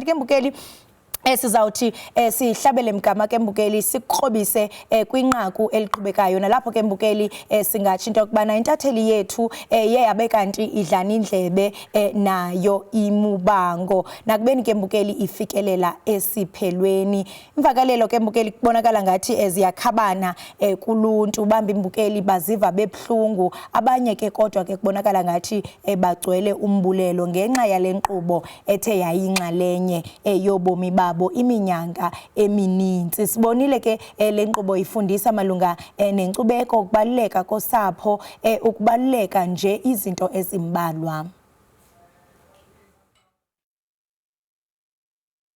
Kanti ke mbukeli, sizawuthi sihlabele mgama ke mbukeli, sikukrobise kwinqaku eliqhubekayo, nalapho ke mbukeli singatsho into yokubana intatheli yethu ye yabe kanti idlana indlebe nayo iMuvhango, nakubeni ke mbukeli ifikelela esiphelweni. Imvakalelo ke mbukeli kubonakala ngathi ziyakhabana kuluntu. Bambi mbukeli baziva bebuhlungu, abanye ke kodwa ke kubonakala ngathi bagcwele umbulelo ngenxa yale nkqubo ethe yayinxalenye yobomi babo iminyaka emininzi. Sibonile ke le nkqubo ifundisa malunga nenkcubeko, ukubaluleka kosapho, ukubaluleka nje izinto ezimbalwa.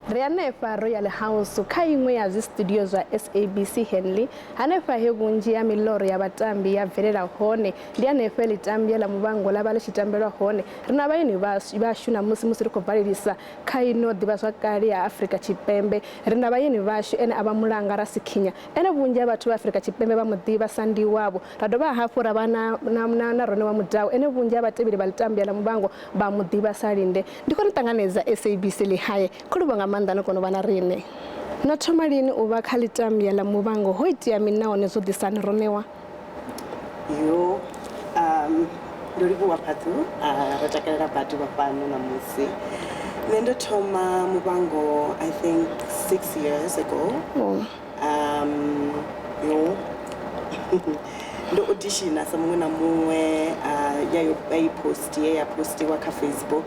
Ri hanefha Royal House kha iṅwe ya dzi studio zwa SABC Henley, hanefha he vhunzhi ha miloro ya vhatambi ya bvelela hone. Ndi hanefha ḽitambya ḽa Muvhango ḽa vha ḽi tshi tambelwa hone. Ri na vhaeni vhashu namusi musi ri khou valelisa kha ino ḓivhazwakale ya Afrika Tshipembe. Ri na vhaeni vhashu, ene a vha Mulanga Rasikhinya, ene vhunzhi ha vhathu vha Afrika Tshipembe vha mu ḓivha sa ndi wavho. Ra dovha hafhu ra vha na Rone wa Mudau, ene vhunzhi ha vhatevheli vha ḽitambya ḽa Muvhango vha mu ḓivha sa Linde. Ndi khou ni ṱanganedza SABC Lehae. Khou livhuwa nga maanḓa no kona u vha na riṋe. No thoma lini u vha kha ḽitambya ḽa Muvhango? Ho itea mini nahone zwo ḓisani, Ronewa? Yo, ndo livhuwa Phathu, ro takalela badi vha fhano ṋamusi. Nṋe ndo thoma Muvhango I think 6 years ago. Yo ndo auditiona sa muṅwe na muṅwe, ya yo i post ye ya postiwa kha Facebook.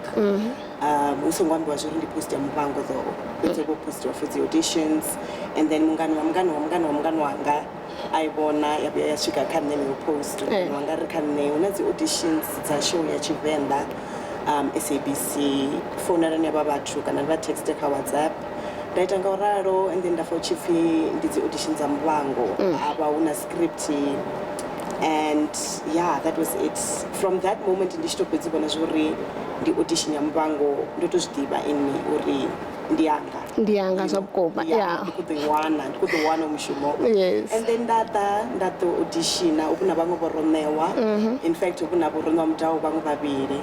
Hu songo ambiwa zwori ndi post ya Muvhango though, fhedzi ho postiwa for dzi auditions, and then mungani wa mungani wa mungani wa mungani wanga a i vhona, ya vhuya ya swika kha nṋe yo post. Mungani wanga ri kha nṋe hu na dzi auditions dza show ya Tshivenḓa SABC, founelani avha vhathu kana vha texte kha WhatsApp. Nda ita nga u ralo, and then nda pfa hu tshi pfhi ndi dzi audition dza Muvhango, ha vha hu na script, and yeah, that was it. From that moment ndi tshi to fhedzi vhona zwori ndi audition ya Muvhango, ndo to zwi ḓivha ini uri ndi yanga. Ndi yanga zwa vhukuma. Yeah, ndi khou ḓo i wana, ndi khou ḓo wana mushumo. And then nda ḓa nda ḓo auditiona hu na vhaṅwe vho Ronewa, in fact hu na vho Ronewa Mudau vhaṅwe vhavhili,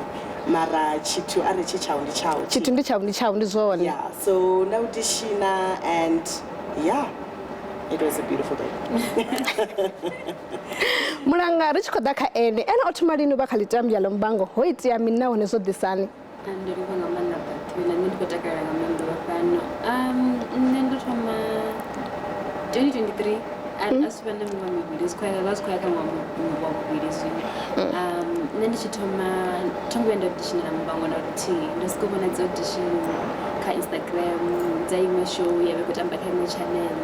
mara tshithu arali tshi tshau ndi tshau. Tshithu ndi tshau ndi tshau, ndi zwone. Yeah, so nda auditiona and yeah, it was a beautiful day. Mulanga, ri tshi khou ḓa kha ene, ene o thoma lini u vha kha ḽitambya ḽa Muvhango? Ho itea mini nahone zwo ḓisani? Ndo livhuwa nga maanḓa Batu, na nṋe ndi khou takalela nga maanḓa u vha fhano. Nṋe ndo thoma 2023, a zwi vha na miṅwaha mivhili, zwi khou ya vha zwi khou ya kha ṅwaha wa vhuvhili zwino. Nṋe ndi tshi thoma, tho ngo vhuya nda auditionela Muvhango na luthihi. Ndo sokou vhona dzi audition kha Instagram dza iṅwe show ya vha i khou tamba kha iṅwe channel,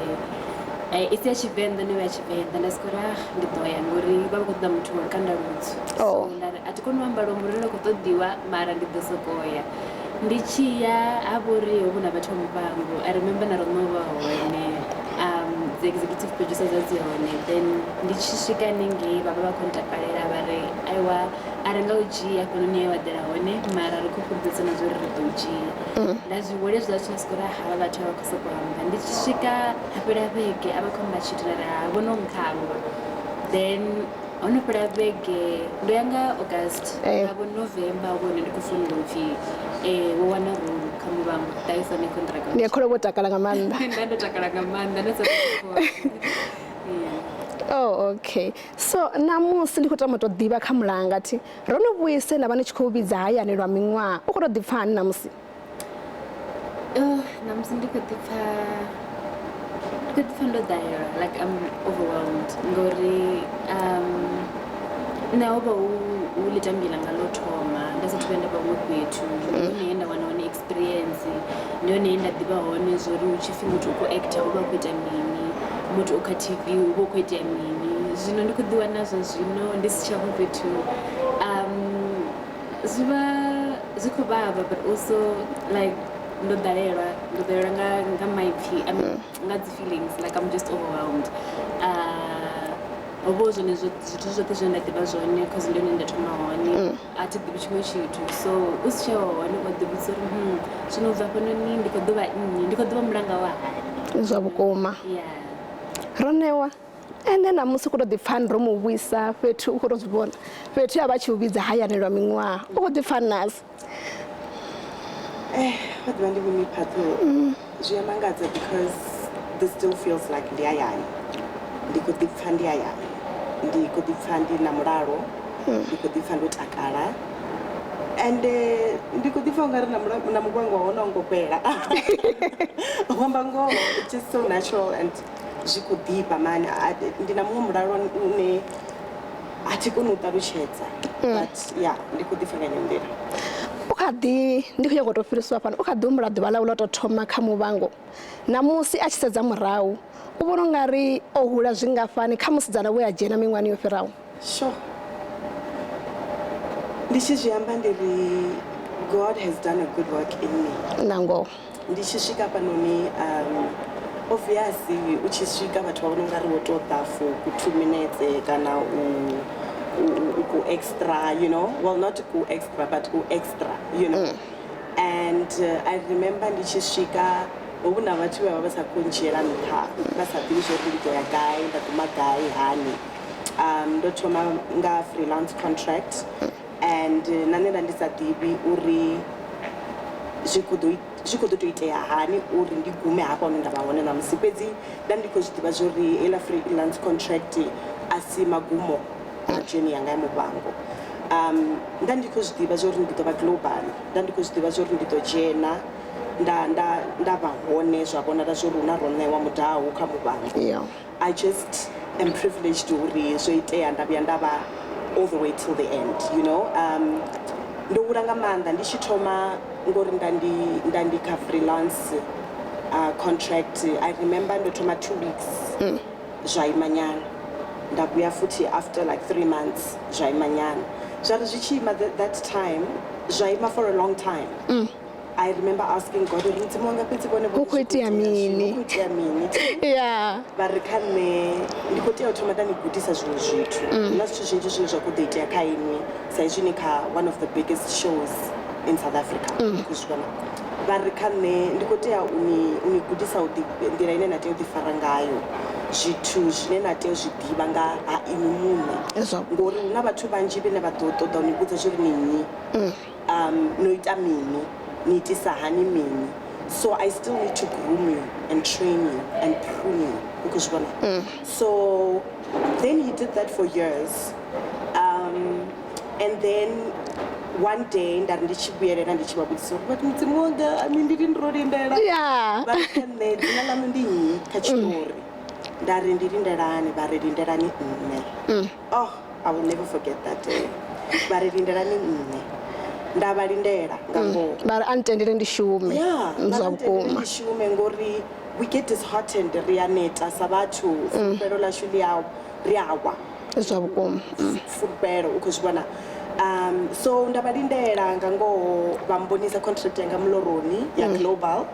i si ya Tshivenḓa, no vha ya Tshivenḓa. Nda soko ri ah, ndi ḓo ya ngori vha vha khou ṱoḓa muthu wa lukanda lutswu. So nda ri a thi koni u amba luambo lune lwa khou ṱoḓiwa, mara ndi ḓo soko ya. Ndi tshi ya ha vha uri hu na vhathu vha Muvhango, I remember na roṋe vha hone, dzi executive producer dza dzi hone. Then ndi tshi swika haningei vha vha vha khou ntakalela, vha ri aiwa, a ri nga u dzhia hafhanoni he wa ḓela hone, mara ri khou fhulufhedzisa na zwa uri ri ḓo u dzhia. Nda zwi hwela hezwiḽa zwithu, nda soko ri havha vhathu a vha khou sokou amba. Ndi tshi swika ha fhela vhege a vha khou amba tshithu, nda ri ha vho no nkhangwa. Then ho no fhela vhege, ndo ya nga August, nga vho November vhone ndi khou founela upfhi wo wana role kha Muvhango, ḓa u saine contract. Ndi a kholwa vho takala nga maanḓa. Nda ndo takala nga maanḓa nda sa. Oh, okay. So namusi ndi khou tama u tou ḓivha kha Mulanga thi ro no vhuise na vha ni tshi khou vhidza hayani lwa miṅwaha, u khou tou ḓipfa hani namusi? Namusi ndi khou ḓipfa ndo ḓalelwa, like I'm overwhelmed, ngori nṋe ho vha hu ḽitambya ḽanga ḽo thoma, nda sathu vhuya nda vha huṅwe fhethu. Ndi hone he nda wana hone experience, ndi hone he nda ḓivha hone zwori hu tshi pfhi muthu u khou actor u vha u khou ita mini, muthu u kha TV hu vha hu khou itea mini. Zwino ndi khou ḓiwana zwa zwino ndi si tsha hafho fhethu, zwi vha zwi khou vhavha, but also like ndo ḓalelwa, ndo ḓalelwa nga maipfi, nga dzi feelings, like I'm just overwhelmed. Ho vha hu zwone zwithu zwoṱhe zwine nda ḓivha zwone, cause ndi hone nda thoma hone, a thi ḓivhi tshiṅwe tshithu. So u si tsha hone wa ḓi vhudza uri zwino u bva hafhanoni ndi khou ḓo vha nnyi, ndi khou ḓo vha Mulanga wa hani? Zwa vhukuma. Yeah. Ronewa, ene namusi u khou tou ḓipfa hani ro mu vhuisa fhethu, u khou tou zwi vhona fhethu ya vha tshi u vhidza hayani lwa miṅwaha, u khou ḓipfa hani nasi? Kha ḓuvha ndi vhone phaṱho zwi a mangadza because this still feels like ndi hayani. Ndi khou ḓi pfha ndi hayani, ndi khou ḓi pfha ndi na mulalo, ndi khou ḓi pfha ndo takala and ndi khou ḓi pfha ungari na muvhango wa hone a u ngo fhela. U amba ngoho, it's just so natural and zwi khou ḓifha mani. Ndi na muṅwe mulalo une a thi koni u ṱalutshedza, but yeah, ndi khou ḓi pfha nga yeneyo nḓila. U kha ḓi ndi khou nyanga u tou fhirisiwa fhano, u kha ḓi humbula ḓuvha ḽawe ḽo tou thoma kha Muvhango? Ṋamusi a tshi sedza murahu, u vhona ungari o hula zwingafhani kha musidzana we a dzhena miṅwahani yo fhiraho? Sure. Ndi tshi zwi amba ndi ri God has done a good work in me. Nangoho. Ndi tshi swika hafhanoni, obviously u tshi swika vhathu vha vhona ungari wo to ḓa for ku 2 minutes kana u ku extra, you know, well, not ku extra but u extra. And I remember ndi tshi swika hu na vhathu vhe vha vha sa khou ndzhiela nṱha, vha sa ḓivhi zwa uri ndi ḓo ya gai, nda guma gai hani. Ndo thoma nga freelance contract and na nṋe nda ndi sa ḓivhi uri zwi khou ḓo tou itea hani uri ndi gume hafha hune nda vha hone ṋamusi. Fhedzi nda ndi khou zwi ḓivha zwa uri heiḽa freelance contract a si magumo a journey yanga ya Muvhango. Nda ndi khou zwi ḓivha zwa uri ndi ḓo vha global, nda ndi khou zwi ḓivha zwa uri ndi ḓo dzhena nda vha hone zwa vhonala zwa uri hu na Roṋewa Mudau kha Muvhango. I just am privileged uri zwo itea nda vhuya nda vha all the way till the end. Ndo hula nga maanḓa ndi tshi thoma ngori nda ndi kha freelance contract. I remember ndo thoma 2 weeks, zwa ima nyana, nda vhuya futhi after like 3 months, zwa ima nyana. Zwa ri zwi tshi ima that time, zwa ima for a long time. I remember asking God uri Mudzimu wanga, fhedzi vhone Hu khou itea mini? Hu khou itea mini? Vha ri kha nṋe ndi khou tea u thoma nda ni gudisa zwiṅwe zwithu. Hu na zwithu zwinzhi zwine zwa khou ḓo itea kha inwi sa izwi ni kha one of the biggest shows in South Africa. Ndi khou zwi vhona. Vha ri kha nṋe ndi khou tea u ni gudisa nḓila ine na tea u ḓifara ngayo, zwithu zwine na tea u zwi ḓivha nga ha inwi muṋe, ngori hu na vhathu vhanzhi vhane vha ḓo ṱoḓa u ni vhudza zwo ri ni nnyi, no ita mini, ni itisa hani mini. So I still need to groom you and train you and prune you. U khou zwi vhona? So then he did that for years, and then one day nda ri ndi tshi vhuyelela ndi tshi vha vhudzisa uri, but Mudzimu wanga, I mean, ndi lini ro lindela? Vha ri kha nṋe, dzina ḽaṋu ndi nnyi kha tshiṱori? Nda ri ndi Lindelani. Vha ri lindelani nṋe. Oh, I will never forget that day. Vha ri lindelani nṋe, nda vha lindela nga ngoho. Vha ri a ntendele ndi shume. Yeah. Zwa Vha ri tendele vhukuma. ndi shume ngori we get disheartened, ri a neta sa vhathu, fulufhelo ḽashu ḽi a ri a wa. Zwa vhukuma. Fulufhelo, u khou zwi vhona? So nda vha lindela nga ngoho, vha mbonisa contract yanga muloroni ya global.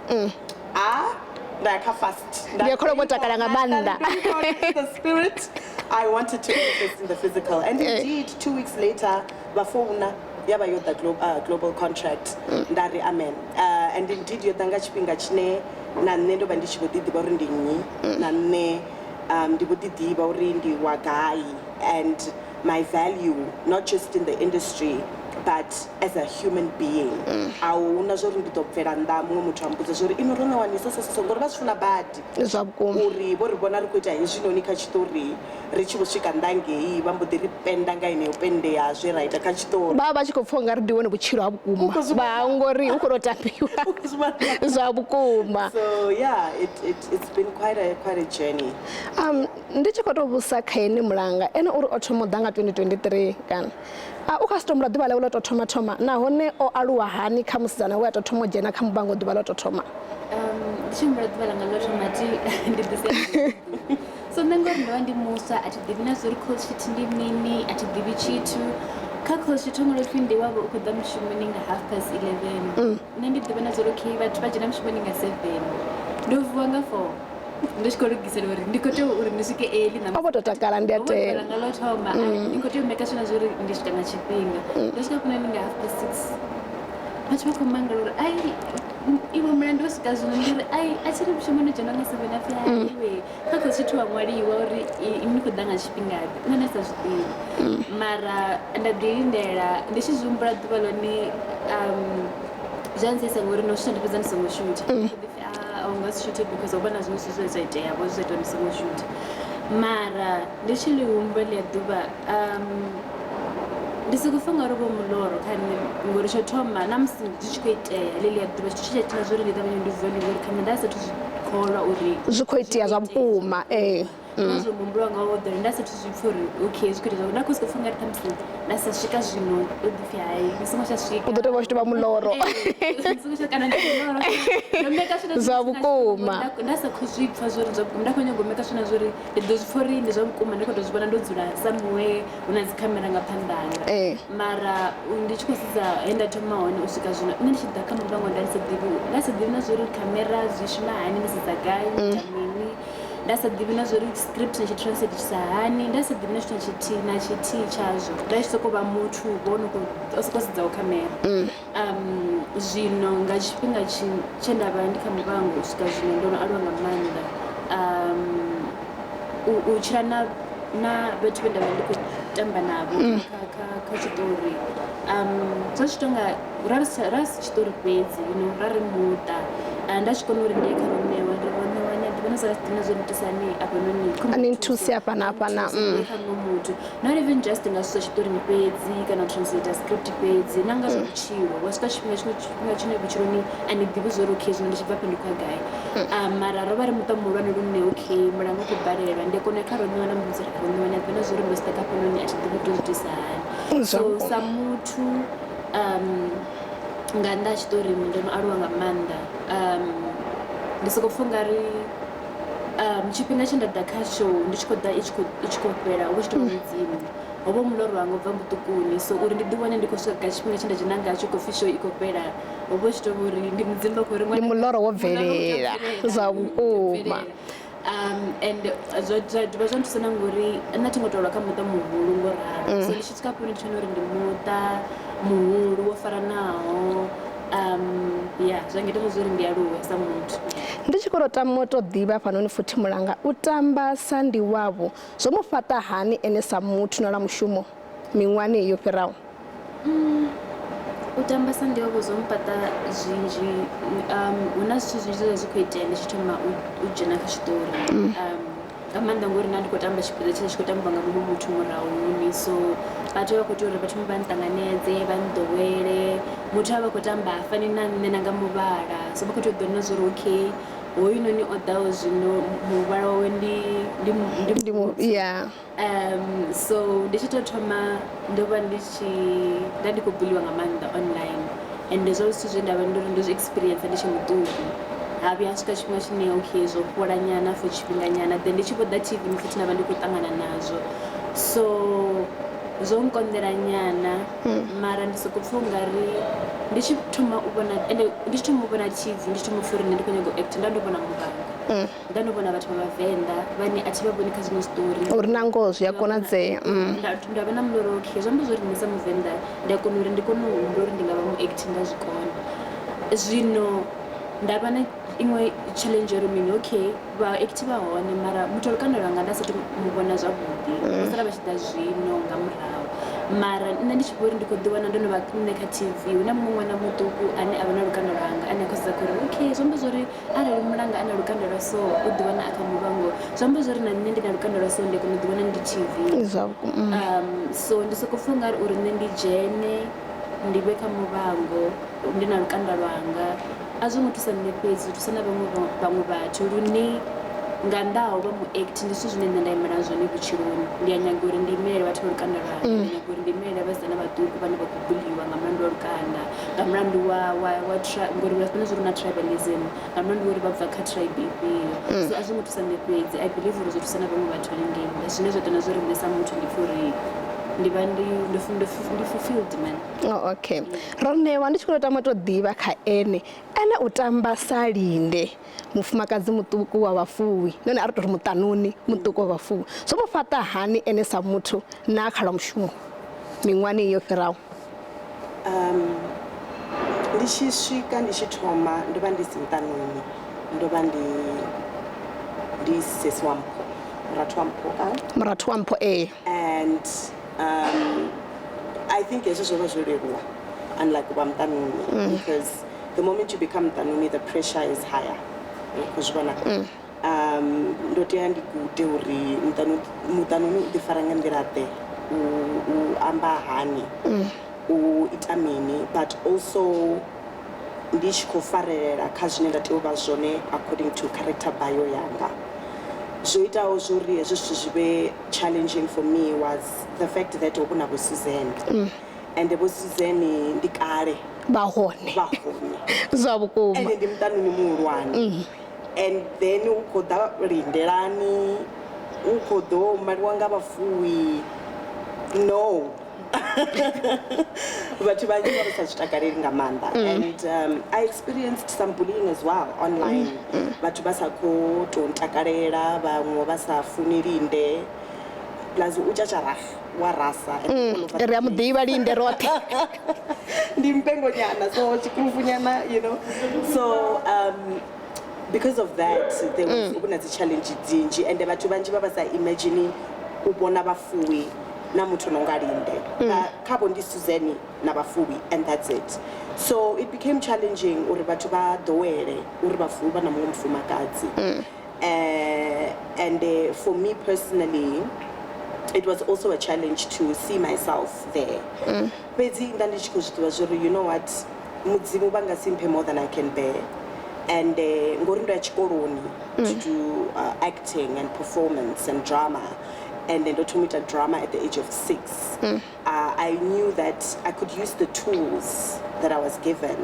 A nda ya kha fast. Ndi a kholwa vho takala nga maanḓa. The spirit I wanted to manifest in the physical, and indeed 2 weeks later vha founa, ya vha yo ḓa global contract. Nda ri amen. And indeed yo ḓa nga tshifhinga tshine na nṋe ndo vha ndi tshi vho ḓi ḓivha uri ndi nnyi, na nṋe ndi vho ḓi ḓivha uri ndi wa gai and my value, not just in the industry but as a human being. A huna zwo uri ndi ḓo bvela nnḓa muṅwe muthu a mbudza zwo uri ino ro ṋewanisa so so so, ngori vha zwi funa badi Zwa vhukuma. Uri vho ri vhona ri khou ita hezwinoni kha tshiṱori, ri tshi vho swika nnḓa ngei vha mbo ḓi ri penda nga yeneyo pende ya zwe ra ita kha tshiṱori. Vha vha vha tshi khou pfha ungari ndi wone vhutshilo ha vhukuma, Khou zwi vha ngori hu khou tou tambiwa. Zwa vhukuma. So yeah, it's been quite a journey. Ndi tshi khou tou vhusa kha ene Mulanga, ene uri o thoma u ḓa nga 2023 kana u kha si tombula ḓuvha ḽawe ḽo tou thoma thoma, nahone o aluwa hani kha musidzana we a tou thoma u dzhena kha Muvhango ḓuvha ḽo tou thoma? Ndi tshi humbula ḓuvha langa ḽo thoma, thi ndi ḓise so nṋe ngori ndo vha ndi muswa, a thi ḓivhi na zwa uri call sheet ndi mini, a thi ḓivhi tshithu kha call sheet. Ho ṅwalwa upfhi ndi wavho u khou ḓa mushumoni nga 11:30. Nṋe ndi ḓivha na zwa uri okay, vhathu vha dzhena mushumoni nga 7. Ndo vuwa nga 4, ndo tshi khou lugisela uri ndi khou tea uri ndi swike early na O vho tou takala, ndi a ḓuvha tenda. langa ḽo thoma, ndi khou tea u maker sure na zwa uri ndi swika nga tshifhinga. Ndo swika hafhanoni nga 6:30, vhathu vha khou mangala uri ai, iwe mulandu wo swika zwino. Ndi ri ai, a tshi ri mushumoni u dzhena nga 7. Apfi hai, iwe kha khou tshithu wa ṅwaliwa uri ni khou ḓa nga tshifhingaḓe. Nṋe nda sa zwi ḓivhi, mara nda ḓi lindela. Ndi tshi zwi humbula ḓuvha ḽone, Zwa ntsesa ngori no shutha ndi fhedza ndi songo shutha. Ndi pfi a u nga si shuthe because ho vha na zwiṅwe zwithu zwe zwa itea vho zwi ita ndi songo shutha. Mara ndi tshi ḽi humbula ḽia ḓuvha ndi soko pfha ngauri vho muloro kha nṋe, ngori tsho thoma na musi zwi tshi khou itea ḽeḽia ḓuvha tshithu tshe tsha ita zwa uri ndi ṱavhanye ndi vuwe ndi ngori kha nṋe nda sathu zwi kholwa uri zwi khou itea zwa vhukuma. Ee. Na zwo muhumbulo wanga wo ḓo nda sathu zwi pfha uri okay zwi khou itea nda khou sokou pfha ungari ṱhamusi nda sa swika zwino u ḓi pfhi hai ndi songo tsha swika, u ḓo tou vha tshi tou vha muloro. Ndi songo tsha kana ndi muloro ndo meka swina. Zwa vhukuma. Nda sa khou zwi pfha zwori zwa vhukuma, nda khou nyaga u meka swina zwori ndi ḓo zwi pfha uri ndi zwa vhukuma, ndi khou tou zwi vhona ndo dzula somewhere hu na dzi khamera nga phanḓa hanga. Mara ndi tshi khou sedza he nda thoma hone u swika zwino, nṋe ndi tshi ḓa kha Muvhango nda sa ḓivhi, nda sa ḓivhi na zwori khamera zwi shuma hani, ndi sedza gai, ndi ita mini, nda sa ḓivhi na zwori script ni tshi translate hani, nda sa ḓivhi na tshithu na tshithihi na tshithihi tshazwo, nda tshi sokou vha muthu vho no khou o sokou sedzaho khamera. Zwino nga tshifhinga tshe nda vha ndi kha Muvhango u swika zwino ndo no aluwa nga maanḓa. U tshila na vhathu vhe nda vha ndi khou tamba navho kha tshiṱori, zwa tshi tonga ra si tshiṱori fhedzi, you know, ra ri muṱa. Nda tshi kona uri ndi ye kha Roṋewa, ndi Roṋewa ni a ḓivha na zwa na zwo ntisani afhanoni, ni nthuse hafha na hafha na kha muṅwe muthu, not even just nga zwithu zwa tshiṱorini fhedzi kana u translate script fhedzi, na nga zwa vhutshilo. Wa swika tshifhinga tshiṅwe tshifhinga tshine vhutshiloni a ni ḓivhi zwa uri okay zwino ndi tshi bva fha ndi khou ya gai. Mara ro vha ri muṱa muhulwane lune okay mulanga u khou balelwa, ndi a kona u ya kha Roṋewa na muvhudza uri Roṋewa ni a ḓivha na zwa uri ndo stuck hafhanoni a thi ḓivhi uri ndo zwi itisa hani. So sa muthu nga nnḓa ha tshiṱorini ndo no aluwa nga maanḓa. Ndi soko pfha ungari tshifhinga tshe nda ḓa kha show ndi tshi khou ḓa i tshi khou fhela hu tshi tou vha mudzimu, ho vha muloro wanga u bva vhuṱukuni, so uri ndi ḓi wane ndi khou swika kha tshifhinga tshe nda dzhena ngatsho khou pfhi show i khou fhela, ho vha hu tshi tou vha uri ndi mudzimu vha khou ri ndi muloro wo bvelela zwa vhukuma. And zwa dovha zwa nthusa na ngori nṋe a thi ngo tou aluwa kha muṱa muhulu ngo ralo, so ndi tshi swika hafho ndi tshi vhona uri ndi muṱa muhulu wo faranaho, ya zwa ngita na zwa uri ndi aluwe sa muthu. Ndi tshi khou tou tama u tou ḓivha hafhanoni futhi, Mulanga u tamba sa ndi wavho zwo mu fhaṱa hani ene sa muthu na lwa mushumo miṅwahani yo fhiraho? U tamba sa ndi wavho zwo mphaṱa zwinzhi. Hu na zwithu zwinzhi zwe zwa zwi khou itea ndi tshi thoma u dzhena kha tshiṱori, nga maanḓa ngori nda ndi khou tamba tshipiḓa tshine tshi khou tambiwa nga muṅwe muthu murahuni, so vhathu vha khou tea uri vha thome vha nṱanganedze vha nḓowele, muthu a vha khou tamba ha fani na nṋe na nga muvhala, so vha khou tea u ḓo na zwa uri okay hoyunoni o ḓaho zwino muvhala wawe ndi ndi ya. So ndi tshi tou thoma ndo vha ndi tshi nda ndi khou buliwa nga maanḓa online, and zwo zwithu zwe nda vha ndo ri ndo zwi experience ndi tshe muṱuku, ha vhuya ha swika tshifhinga tshine okay zwo fhola nyana for tshifhinga nyana, then ndi tshi vho ḓa TV futhi nda vha ndi khou ṱangana nazwo, so zwo nkonḓela nyana. Mara ndi soko pfha ungari ndi tshi thoma u vhona, ende ndi tshi thoma u vhona TV ndi tshi thoma u pfha uri nṋe ndi khou nyaga u act, nda ndo vhona Muvhango, nda ndo vhona vhathu vha vhavenḓa vhane a thi vha vhoni kha zwiṅwe zwiṱori, uri na ngoho zwi a konadzea. Nda vha na muloro, okay zwi amba zwori nṋe sa muvenḓa ndi a kona uri ndi kone u humbula uri ndi nga vha mu act, nda zwi kona. Zwino nda vha na iṅwe challenge uri mini, okay vha act vha hone mara muthu wa lukanda lwanga nda sathu mu vhona zwavhuḓi, vho sala vha tshi ḓa zwino nga murahu. Mara nṋe ndi tshi vhori ndi khou ḓi wana ndo no vha nṋe kha TV, hu na muṅwe ṅwana muṱuku ane a vha na lukanda lwanga ane a khou sedza khou uri okay zwi amba zwori arali Mulanga a na lukanda lwa so u ḓi wana a kha Muvhango, zwi amba zwori na nṋe ndi na lukanda lwa so ndi a kona u ḓi wana ndi TV. So ndi soko pfha ungari uri nṋe ndi dzhene ndi vhe kha Muvhango ndi na lukanda lwanga a zwo ngo thusa nṋe fhedzi, zwi thusa na vhaṅwe vhathu lune nga nnḓa ha u vha mu act ndi zwithu zwine nṋe nda imela zwone vhutshiloni. Ndi a nyaga uri ndi imelele vhathu vha lukanda lwanga, ndi nyaga uri ndi imelele vhasidzana vhaṱuku vhane vha khou buliwa nga mulandu wa lukanda, nga mulandu wa ngori vha zwi uri na tribalism, nga mulandu wa uri vha bva kha tribe ifhio. So a zwo ngo thusa nṋe fhedzi, I believe uri zwo thusa na vhaṅwe vhathu hanengei nnḓa, zwine zwa ita na zwa uri nṋe sa muthu ndi pfhe uri ndi vha ndi fulfilled man. Oh, okay. Roṋewa ndi tshi khou tou tama u tou ḓivha kha ene, ene u tamba sa Linde, mufumakadzi muṱuku wa vhafuwi, nahone a ri tou ri muṱanuni muṱuku wa vhafuwi, zwo mu fhaṱa hani ene sa muthu na kha lwa mushumo miṅwahani yo fhiraho? Ndi tshi swika ndi tshi thoma ndo vha ndi si muṱanuni, ndo vha ndi sesi wa Mpho, murathu wa Mpho ka? Murathu wa Mpho, ee. And I think hezwo zwo vha zwo leluwa unlike u vha muṱanuni, because The moment you become muṱanuni, the pressure is higher. U khou zwi vhona? Ndo tea ndi gude uri muṱanuni u ḓifara nga nḓila ḓe, u amba hani, u ita mini, but also ndi tshi khou farelela kha zwine nda tea u vha zwone according to character bio yanga. Zwo itaho zwori hezwo zwithu zwi vhe challenging for me was the fact that ho vhona Vho Suzanne, and Vho Suzanne ndi kale vha hone. Vha hone. Zwa vhukuma. Ende ndi muṱanuni muhulwane, and then u khou ḓa lindelani, u khou ḓo maliwa nga vhafuwi. No, vhathu vhanzhi vha vha sa zwi takaleli nga maanḓa. And I experienced some bullying as well online, vhathu vha sa khou tou ntakalela, vhaṅwe vha sa funi Linde, plus u tshatshara wa rasa and all over the Ri a mu place. Ḓivha Linde roṱhe. Ndi mpengonyana, so tshikurufunyana. So because of that there was hu na dzi challenge dzinzhi, and vhathu vhanzhi vha vha sa imagine u vhona vhafuwi na muthu no nga Linde. Khavho ndi Suzanne na vhafuwi and that's it. So it became challenging uri vhathu vha ḓowele uri vhafuwi vha na muṅwe mufumakadzi. And for me personally, it was also a challenge to see myself there. Fhedzi nda ndi tshi khou zwi ḓivha zwori, you know what, Mudzimu vha nga si mphe more than I can bear. And ngori ndo ya tshikoloni to do acting and performance and drama, and ndo thoma u ita drama at the age of 6. I knew that I could use the tools that I was given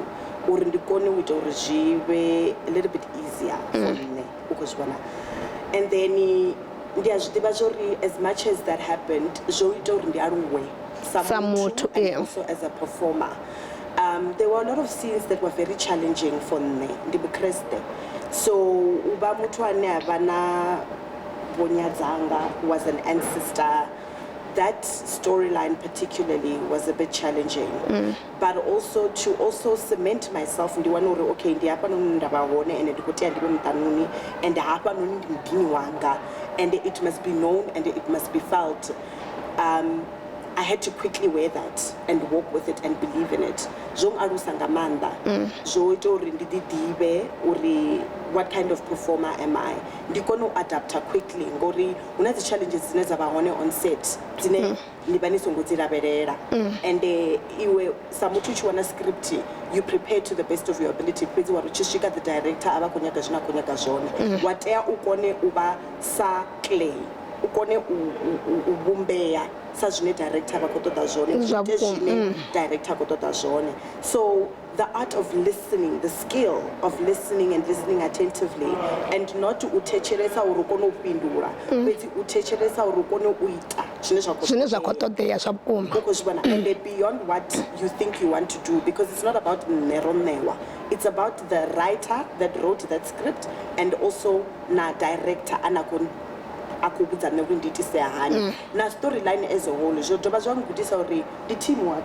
uri ndi kone u ita uri zwi vhe a little bit easier for nṋe, u khou zwi vhona. And then ndi a zwi ḓivha zwori as much as that happened, zwo ita uri ndi aluwe sa Sa muthu, and yeah. also as a performer. There were a lot of scenes that were very challenging for nṋe. Ndi mukriste, so u vha muthu ane a vha na vhonyadzanga, who was an ancestor, that storyline particularly was a bit challenging. But also to also cement myself, ndi wane uri okay, ndi hafhanoni nda vha hone, and ndi khou tea ndi vhe muṱanuni, and hafhanoni ndi muḓini wanga, and it must be known and it must be felt. I had to quickly wear that and walk with it and believe in it. Zwo alusa nga maanḓa. Zwo ita uri ndi ḓi ḓivhe uri what kind of performer am I. Ndi kone u adapta quickly ngori hu na dzi challenges dzine dza vha hone on set dzine ni vha ni songo dzi lavhelela. And iwe sa muthu u tshi wana script, you prepare to the best of your ability, fhedzi wa ri tshi swika, the director a vha khou nyaga zwine a khou nyaga zwone. Wa tea u kone u vha sa clay, u kone u vhumbea sa zwine director vha khou ṱoḓa zwone, u Zwa ite vhukuma, zwine director a khou ṱoḓa zwone. So the art of listening, the skill of listening and listening attentively, and not u thetshelesa uri u kone u fhindula, fhedzi u thetshelesa uri u kone u ita zwine zwa khou Zwine zwa khou ṱoḓea. Ṱoḓea zwa vhukuma. U khou zwi vhona? And beyond what you think you want to do, because it's not about nṋe ro ṋewa, it's about the writer that wrote that script and also na director ana khou a khou vhudza nṋe uri ndi itisea hani na storyline as a whole. Zwo dovha zwa ngudisa uri ndi teamwork,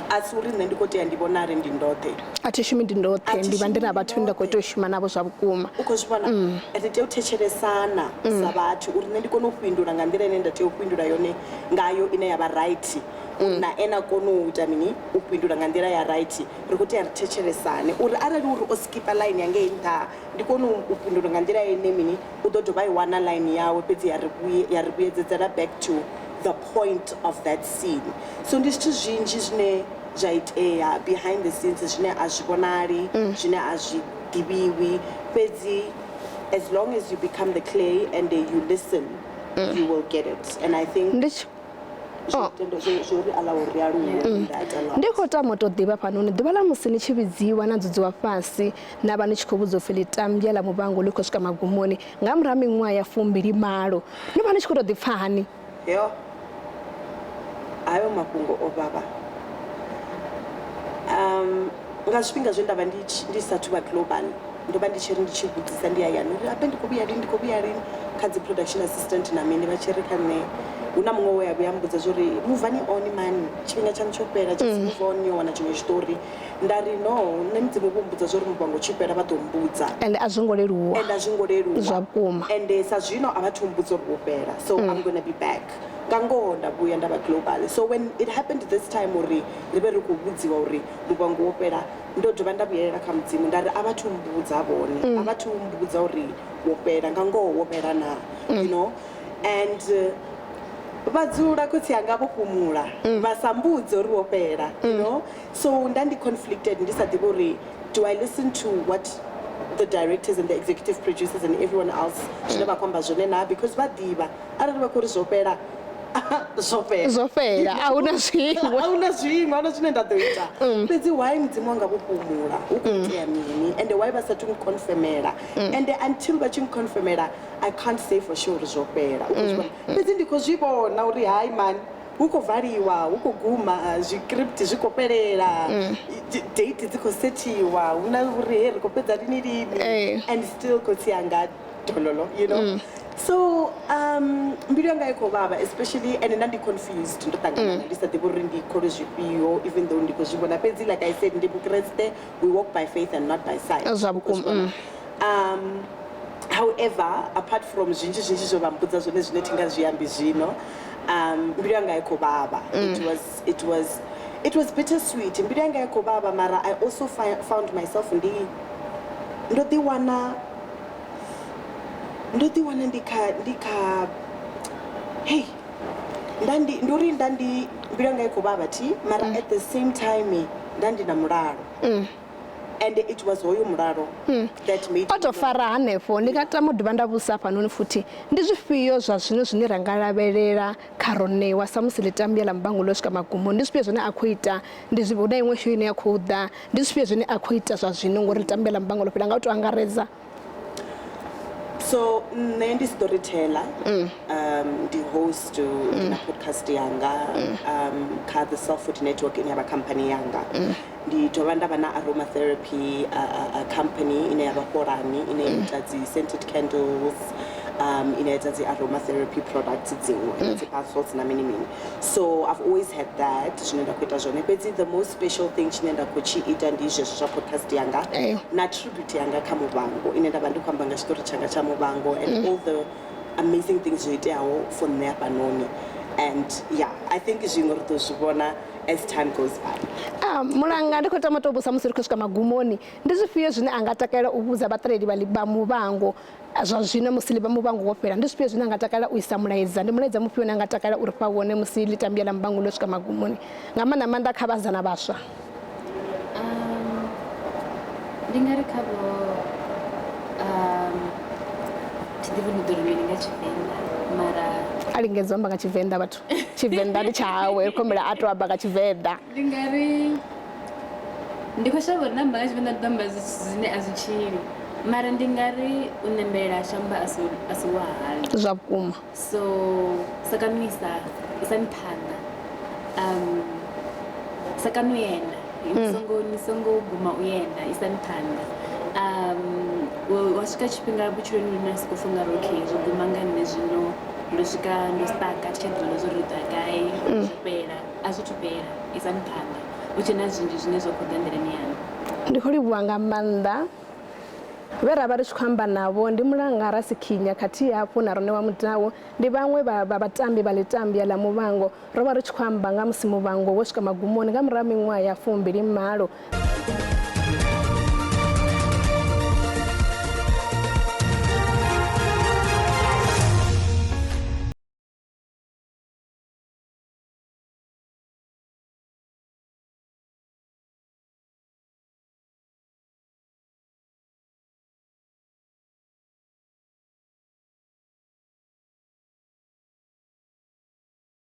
a si uri nṋe ndi khou tea ndi vhonale ndi ndoṱhe. A thi shumi ndi ndoṱhe. A thi Ndi vha ndi shumi na ndi vhathu nda khou tea u shuma navho zwa vhukuma. U khou zwi vhona? Ri tea u thetshelesana sa vhathu uri nṋe ndi kone u fhindula nga nḓila ine nda tea u fhindula yone ngayo, ine ya vha right, uri na ene a kone u ita mini, u fhindula nga nḓila ya right. Ri khou tea ri thetshelesane uri arali uri o skipa line ya ngei nṱha, ndi kone u fhindula nga nḓila ine mini, u ḓo dovha i wana line yawe, fhedzi ya ri vhuyedzedzela back to the point of that scene. So ndi zwithu zwinzhi zwine zwa itea behind the scenes zwine a zwi vhonali, zwine a zwi ḓivhiwi, fhedzi as long as you become the clay and you listen, you will get it. And I think Ndi tshi zwo ri allow uri aluwe that a lot. Ndi khou tama u tou ḓivha fhanoni, ḓuvha ḽa musi ni tshi vhidziwa na dzudziwa fhasi na vha ni tshi khou vhudzwa upfhi ḽitambya ḽa Muvhango ḽi khou swika magumoni nga murahu ha miṅwaha ya 28, ni vha ni tshi khou tou ḓipfa hani? Yo, hayo mafhungo o vhavha. Nga zwifhinga zwe nda vha ndi sathu vha global, ndo vha ndi tshi ri ndi tshi vhudzisa ndi hayani uri ape ndi khou vhuya lini, ndi khou vhuya lini, kha dzi production assistant na mini, vha tshi ri kha nṋe, hu na muṅwe we a vhuya mbudza zwori muvani on mani, tshifhinga tshaṋu tsho fhela, just move on, yo wana tshiṅwe tshiṱori. Nda ri no, nṋe Mudzimu vho mbudza zwori Muvhango tshi fhela vha ḓo mbudza. Ende a zwo ngo leluwa. And a zwi ngo leluwa. Zwa vhukuma. And sa zwino a vha thu mbudza uri wo fhela, so I'm gonna be back. Nga ngoho nda vhuya nda vha global. So when it happened this time uri ri vhe ri khou vhudziwa uri Muvhango wo fhela, Ndo dovha nda vhuyelela kha Mudzimu nda ri a vha thu mbudza vhone, a vha thu mbudza uri wo fhela nga ngoho, wo fhela na, you know. And vha dzula khotsi anga vho fhumula vha sa mbudze uri wo fhela, you know. So nda ndi conflicted, ndi sa ḓivhi uri do I listen to what the directors and the executive producers and everyone else zwine vha khou amba zwone na, because vha ḓivha arali vha khou ri zwo fhela, zwo fhela. Zwo fhela, a hu na zwiṅwe. A huna zwiṅwe, a huna zwine nda ḓo ita. Fhedzi why Mudzimu wanga vho fhumula, hu khou itea mini? And why vha sathu nconfirmela? And until vha tshi nconfirmela, I can't say for sure uri zwo fhela, u khou zwi vhona. Fhedzi ndi khou zwi vhona uri hayi man, hu khou valiwa, hu khou guma zwicript, zwi khou fhelela, date dzi khou sethiwa, hu na uri he ri khou fhedza lini lini. And still khotsi anga dololo, you know. So mbilu yanga i khou vhavha especially, and nda ndi confused, ndo ṱangana, ndi sa ḓivhi uri ndi khole zwifhio, even though ndi khou zwi vhona. Fhedzi like I said, ndi Mukriste, we walk by faith and not by sight. Zwa vhukuma. However, apart from zwinzhi zwinzhi zwo vha mbudza zwone zwine thi nga zwi ambi zwino, mbilu yanga i khou vhavha. It was bitter sweet. Mbilu yanga i khou vhavha, mara I also found myself ndi ndo ḓiwana, ndo ḓiwana ndi kha hey, nda ndi ndi uri nda ndi mbilu yanga i khou vhavha thi, mara at the same time nda ndi na mulalo, and it was hoyo mulalo that made O to fara hanefho. Ndi nga tama u dovha nda vhusa hafhanoni futhi, ndi zwifhio zwa zwino zwine ra nga lavhelela kha Ronewa sa musi ḽitambya ḽa Muvhango ḽo swika magumo? Ndi zwifhio zwine a khou ita? Ndi zwi hu na iṅwe show ine ya khou ḓa? Ndi zwifhio zwine a khou ita zwa zwino ngori ḽitambya ḽa Muvhango ḽo fhela, nga u to angaredza? So nṋe ndi storyteller, ndi host, ndi na podcast yanga kha the Self Food Network ine ya vha company yanga. Ndi dovha nda vha na aromatherapy company ine ya vha Fholani, ine ya ita dzi scented candles, ine ya ita dzi aromatherapy products dziṅwe, dzi bath salts na mini mini. So I've always had that zwine nda khou ita zwone. Fhedzi the most special thing tshine nda khou tshi ita ndi zwezwo zwa podcast yanga na tribute yanga kha Muvhango, ine nda vha ndi khou amba nga tshiṱori tshanga tsha Muvhango and all the amazing things zwo iteaho for nṋe hafhanoni. And yeah, I think zwiṅwe ri ḓo zwi vhona as time goes by. Ah, Mulanga, ndi khou tama to vhusa musi ri khou swika magumoni, ndi zwifhio zwine a nga takalela u vhudza vhaṱaleli vha Muvhango zwa zwino musi ḽi vha Muvhango wo fhela? Ndi zwifhio zwine a nga takalela u isa mulaedza? Ndi mulaedza mufhio une a nga takalela uri fha wone musi ḽitambya ḽa Muvhango ḽo swika magumoni, nga maanḓa maanḓa kha vhasidzana vhaswa? Ndi nga ri khavho, thi ḓivhi ndi ḓo ri mini nga Tshivenḓa, mara A lingedza u amba nga Tshivenḓa vhathu, Tshivenḓa ndi tshawe, ri khou humbela a to amba nga Tshivenḓa. Ndi nga ri ndi khou shavha uri namba nga Tshivenḓa ndi ḓo amba zwithu zwine a zwi tshili, mara ndi nga ri u ṋembelela shango a si wa haḽo. Zwa vhukuma. So sakanu isa isani phanḓa, sakanu yenda, ni songo guma u yenda, isani phanḓa. Wa swika tshifhinga vhutshiloni lune na sokou funga uri okay, zwo guma nga nṋe zwino, ndo swika ndo staka, thi tsha ḓivha na zwa uri ri ḓo ya gai, zwo fhela. A zwi thu fhela, isani phanḓa, hu tshe na zwinzhi zwine zwa khou ḓa nḓilani yaṋu. Ndi khou livhuwa nga maanḓa vhe ra vha ri tshi khou amba navho, ndi Mulanga Rasikhinya khathihi hafhu na Ronewa Mudau, ndi vhaṅwe vha vhatambi vha ḽitambya ḽa Muvhango. Ro vha ri tshi khou amba nga musi Muvhango wo swika magumoni nga murahu ha miṅwaha ya 28.